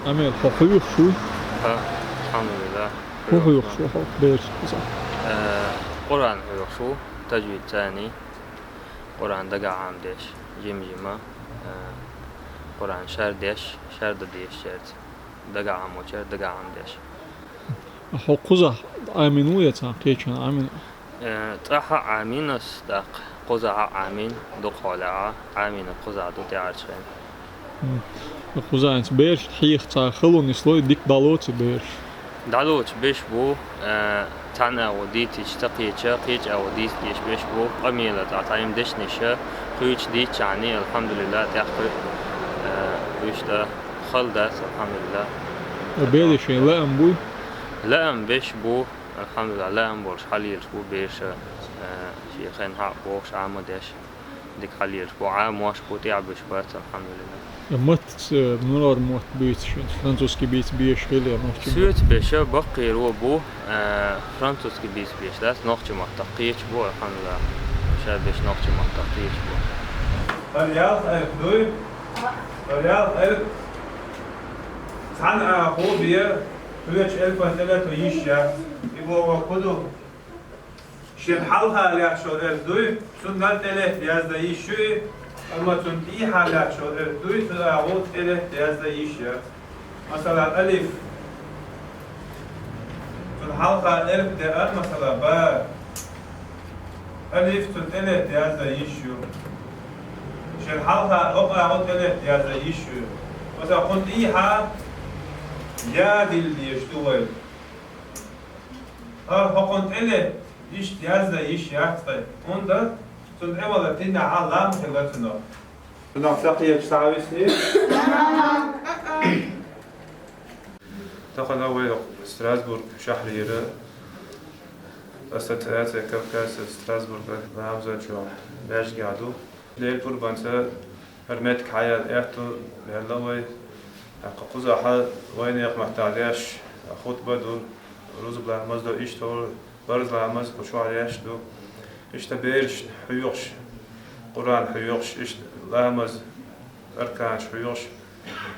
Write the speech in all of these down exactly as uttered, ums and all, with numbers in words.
Амир, хьо хьоьхуш вуй? ХӀаъ, алхьамдулиллахӀ. ХӀун хьоьхуш ву хьо, бераш кхузахь? Э, Къуръан хьоьхуш ву, тажвид цӀена, Къуръан дагахь Ӏамадеш, жима-жима, э, Къуръан шардеш, шарда дешчаьрца, дагахь Ӏамочаьрца дагахь Ӏамадеш. Хьо кхузахь Ӏамийна вуй я цхьана кхечанхьа Ӏамийна? Э, цӀахьа Ӏамийна ас, тӀаккха кхузахьа Ӏамийна, дукха хьолехьа Ӏамийна кхузахь ду тӀаьхьарчу хенахь. М. Кхузахь хӀинца бераш хьеха цхьа хало нислой, дика дӀалоций бераш? ДӀалоцуш берш бу, э, цхьана агӀор дийцича ца кхеташ, кхечу агӀор дийца дезаш берш бу, къамелаца цхьа тайм дешнаш, кхуьйчу дийцича, алхьамдулиллахӀ, тӀаккха, э, уьш тӀе хала дац, алхьамдулиллахӀ. Берийн шайн лаам буй? Лаам берш бу, алхьамдулиллахӀ, лаам болуш хьалелаш бу бераш, э, шен хенахь бохуш, Ӏамадеш. Дика хьалелаш бу, Ӏамош бу, тӀаьхьа буьсуш бац, алхьамдулиллахӀ. Я маттаца, э, муьлхара мотт буьйцу шуна? Французский буьйцу безаш хилла я нохчийн мотт? Соьца берш баккхийра бу, э, французский буьйцу безаш дац, нохчийн маттах кхеташ бу, алхьамдулиллахӀ. Ша берш нохчийн маттах кхеташ бу. ХӀара ялх элп дуй? ХӀара ялх элп цхьана агӀор бен, кхечу элпан тӀе латто йиш яц. И бохург хӀун ду? Шен хьалха лаьтташ йолу элп дуй, цунна тӀе летта яздан йиш ю и, амма цунна тӀехьа лаьтташ йолу элп дуй, цу агӀор тӀе летта яздан йиш яц. Масала, алиф. Цунна хьалха элп деа, масала, ба. Алиф цунна тӀе летта яздан йиш ю. Шен хьалха хӀокху агӀор тӀе летта яздан йиш ю. Масала, кхунна тӀехьа я дилла дезаш ду вай. ХӀара хӀокхунна тӀе летта иштта яздан йиш яц тхайн, хӀунда цунна тӀе вала динехь лам хилла цунах. Цунах ца кхеташ схьависний? Тахана вай Страсбург шахьрера Ассоциация Кавказцев Страсбурга ламазанчо маьждигехь ду. Делан къурбанца хӀара меттиг хьаяла аьтто баьлла вай. ТӀаккха кхузахьа вайнехан маттахь деш хутба ду, рузба ламаз ду, иштта хӀора парз ламаз кху чохь еш ду. Иштта бераш хьоьхуш, Къуръан хьоьхуш, иштта ламаз, арканаш хьоьхуш,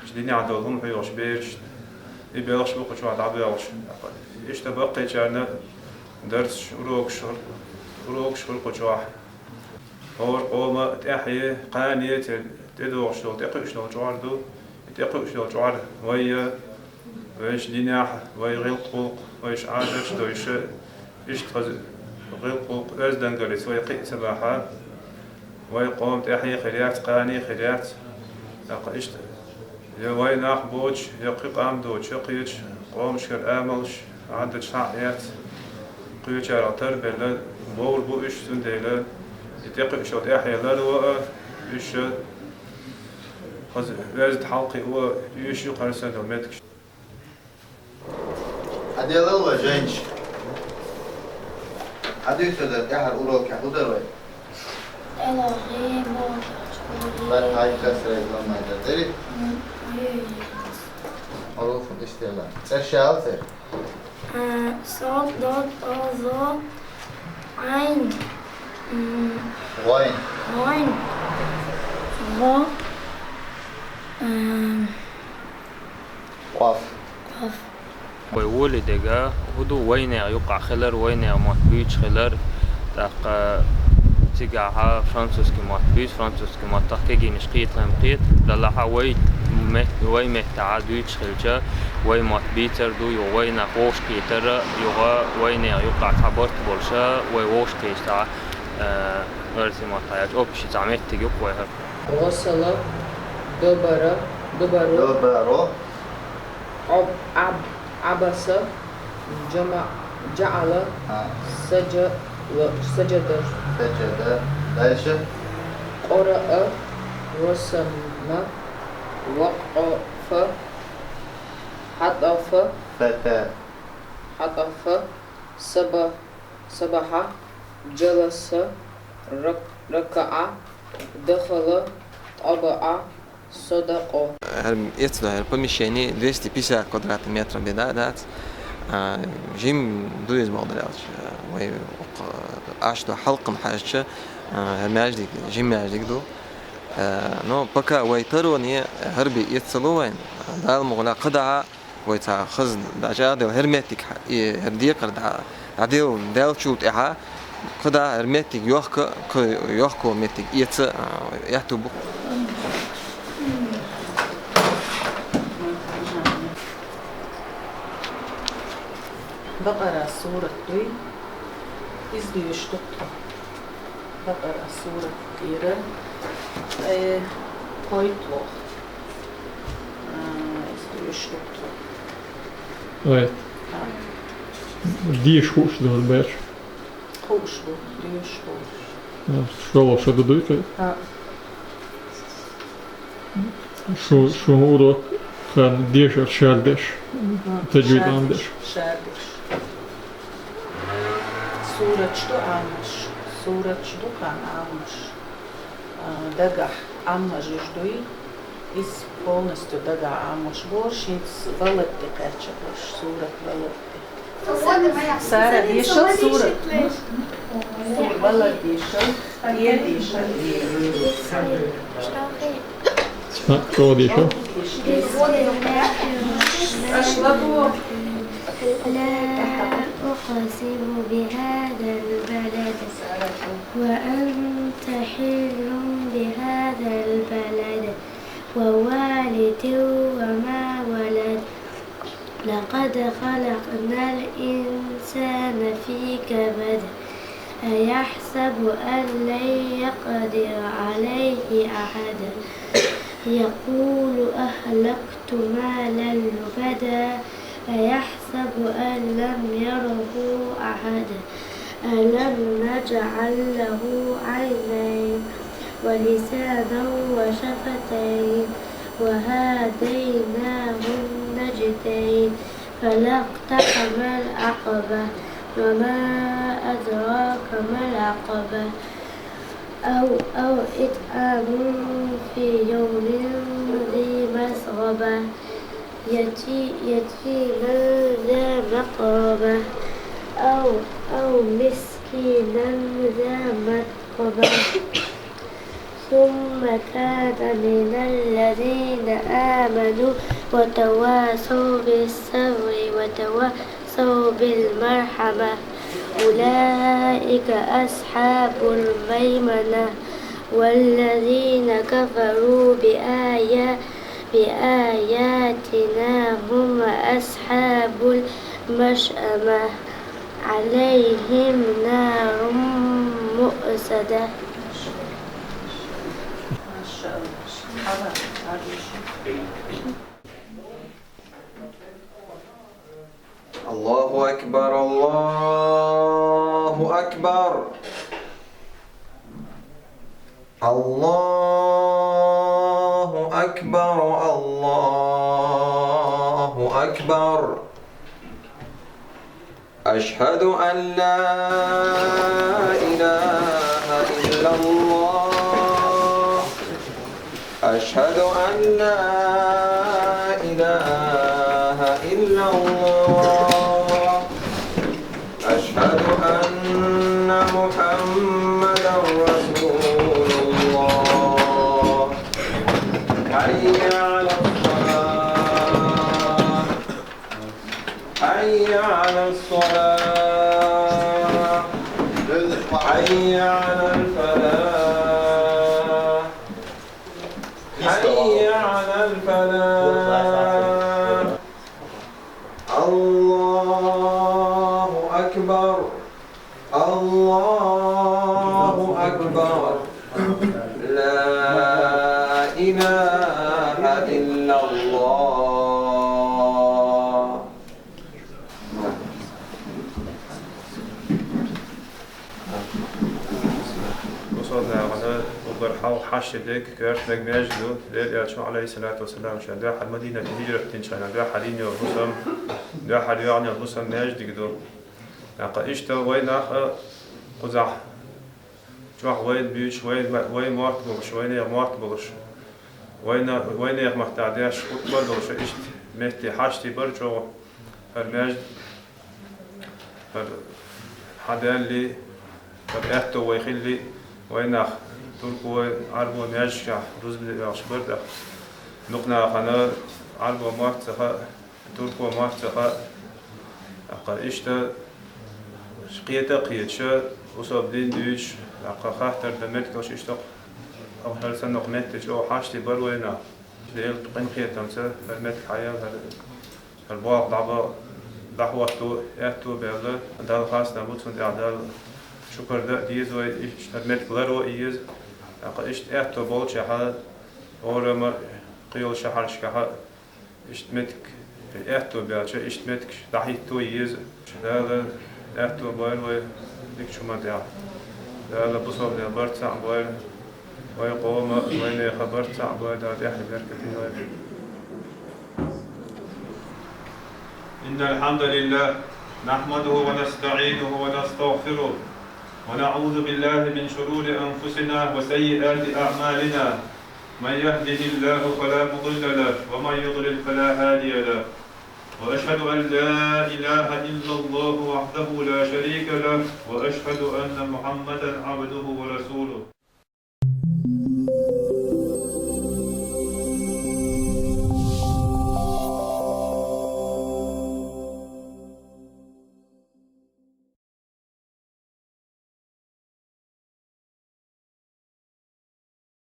иштта динехь долу хӀума хьоьхуш бераш, и белхаш бу кху чохь дӀабоьлхуш. Иштта баккхийчарна дарсаш, урокаш, урокаш хуьлу кху чохь. ХӀора къоман тӀаьхье, кхане, церан тӀедогӀуш долу, тӀекхуьуш долу чкъор ду. И тӀекхуьуш долу чкъор вай, вайша динехь, вай гӀиллакх-гӀуллакх, вайша Ӏадаташ а дойша, иштта хаза гӀиллакх-гӀуллакх, оьздангаллица вай кхин а ца бахьа, вай къоман тӀаьхье хир яц, кхане хир яц. ТӀаккха иштта я вай нах боцуш, я кхин къам доцуш, я кхечу къомашкара амалш, Ӏадаташ хьаъ яц. Кхечарах тарбелла, бовр бу уьш, цундела и тӀекхуьуш йолу тӀаьхье лар ваа, уьш хаза оьзда хьалакхио, уьш ю кхарсана долу меттигаш. Хьан делал вай, Женечка? Хьан дуьйцур дара тӀаьхьара урокехь, хӀун дара вай? Эло, гӀе, бо, чури. Фатхьай, касрай, заммай дар дерриг? М, ой. Хьурфун истила. ЦӀераш яла церан? Э, сод, дод, о, зо, Ӏайн, м, гӀайн. ГӀайн, гӀо, эм, къоф. Къоф. Вай волий дега, хӀун ду, вайнехан юккъахь хилар, вайнехан мотт буьйцуш хилар, тӀаккха цигахьа французский мотт буьйцу, французский маттахь кегийнаш кхетале ма кхета, делахь а вай мет-, вай меттехь дуьйцуш хилча, вай мотт бийцар ду, юха вай нах вовшахкхетар, юха вайнехан юккъахь цхьа барт болуша, вай вовшахкхетча, э, оьрсийн маттахь аьлча, общий цхьа меттиг ю-кх вай хӀара. غسل, дубара, дубаро. Дубаро. Ӏоб-, Ӏаб-, Ӏабаса, джама-, джаӀала, А. саджала, саджада. Саджада. Дальше. قرأ, расама, وقف, хьатӀафа, Фата. хьатӀафа, саба-, сабахьа, джаласа, ركع، دخل، طبع، صدق. ХӀара эццадола хӀара помещение двести пятьдесят квадратных метров бе да, дац. А, жим ду иза боху дара аьлча. Вай укх, а, аш ду хьалкхам хьаьжча, а, хӀара маьждиг, жим маьждиг ду. А, но пока вай тароне хӀара бе эццало вайна, Дала мукъ лахь кхидӀа вай цхьа хаза дӀачӀагӀделла хӀара меттиг хьа-, и хӀара декхар дӀа-, дӀаделла даьллачул тӀаьхьа, кхидӀа хӀара меттиг йохка, кхы йохко меттиг эца, а, аьтту бу. Бакъара сурат дуй, иза дуьйш ду тхо. Бакъара сурат тӀера, э, кхойтталгӀа. А, иза дуьйш ду тхо. Ой. А. Деша хууш ду хӀара баьча? Хууш ду, деша хууш. А, шолгӀа шу ду дуй кхы? А. Шу, шун урок хан дешар шардеш. А, таджвид шардеш, ам деш. Шардеш. Сураташ ду Ӏаммаш. Сураташ ду кхана Ӏаммаш. А, дагахь Ӏаммаш уж дуй. Иза полностью дагахь Ӏаммаш бора, шинца Валад тӀе кхаьчна бора, сурат Валад тӀе. Сара, дешал сурат. Сур-, Валад дешал, тӀера дешал. Что? Что дешал? لا أقسم بهذا البلد وأنت حل بهذا البلد ووالد وما ولد. لقد خلقنا الإنسان في كبد. أيحسب أن لن يقدر عليه أحد. يقول أهلكت مالا لبدا. أيحسب أن لم يره أحد. ألم نجعل له عينين ولسانا وشفتين وهديناه النجدين. فلا اقتحم العقبة وما أدراك ما العقبة. أو، أو إطعام في يوم ذي مسغبة. يتي-، يتيما ذا مقربة. أو، أو مسكينا ذا متربة. ثم كان من الذين آمنوا وتواصوا بالصبر وتواصوا بالمرحمة. أولئك أصحاب الميمنة. والذين كفروا بآيا-، بآياتنا هم أصحاب المشأمة. عليهم نار مؤصدة. الله أكبر، الله أكبر. الله أكبر، الله أكبر. أشهد أن لا إله إلا الله. أشهد أن لا إله إلا الله. أشهد أن محمدا رسول الله. حي على الصلاة. حي على الصلاة. حي على الفلاح. حي على الفلاح. الله أكبر. الله أكبر. لا إله إلا الله. Бусалба нахана уггар хьалха хьашт дерг, коьртаниг маьждиг ду, Делан Элчано, Ӏалайхиссалату вассалам, шен дуьххьара Мадинате хӀижрат динчу хенахь дуьххьара йина йолу хӀусам, дуьххьара йоьгӀна йолу хӀусам маьждиг ду. ТӀаккха иштта вай нах а кхузахь Чохь вайна буьйцуш, вайна, вай мотт болуш, вайнехан мотт болуш, вайна, вайнехан маттахь деш хӀуттабар долуш, иштта метте хьаштий бара чӀогӀа хӀара маьждиг, хӀара хьадаьллий, хӀара аьтто вай хиллий, вайнах туркой, Ӏарбой маьждигашкахь рузбане оьхуш бара тӀаккха. Дукха нахана Ӏарбой мотт ца хаьа, туркой мотт ца хаьа, тӀаккха иштта кхета а кхеташ, усалба дин дуьйцуш, тӀаккха хаттар дан меттиг йолуш иштта кху-, хӀара санна кху метте чӀогӀа хьаштий бара вайна. Делан къинхетамца хӀара меттиг хьаелла, хӀара, хӀара болх дӀабо-, дӀахӀотто аьтто баьлла, Далла хастам бу, цунна тӀехь Далла шукар дан а деза вай, иштта хӀара меттиг ларъян а еза. ТӀаккха иштта аьтто болчехьа, орама кхин йолу шахьаршкахьа, иштта меттиг, аьтто баьлча, иштта меттигаш дӀахӀитто еза. Дала аьтто бойла вай дикачу хӀуманна тӀехь. Дала бусалба ден барт цхьаъ бойла. Вай къоман, вайнехан барт цхьаъ бойла, Дала тӀаьхье беркате йойла. إن الحمد لله نحمده ونستعينه ونستغفره ونعوذ بالله من شرور أنفسنا وسيئات أعمالنا. من يهده الله فلا مضل له ومن يضلل فلا هادي له. وأشهد أن لا إله إلا الله وحده لا شريك له وأشهد أن محمدا عبده ورسوله.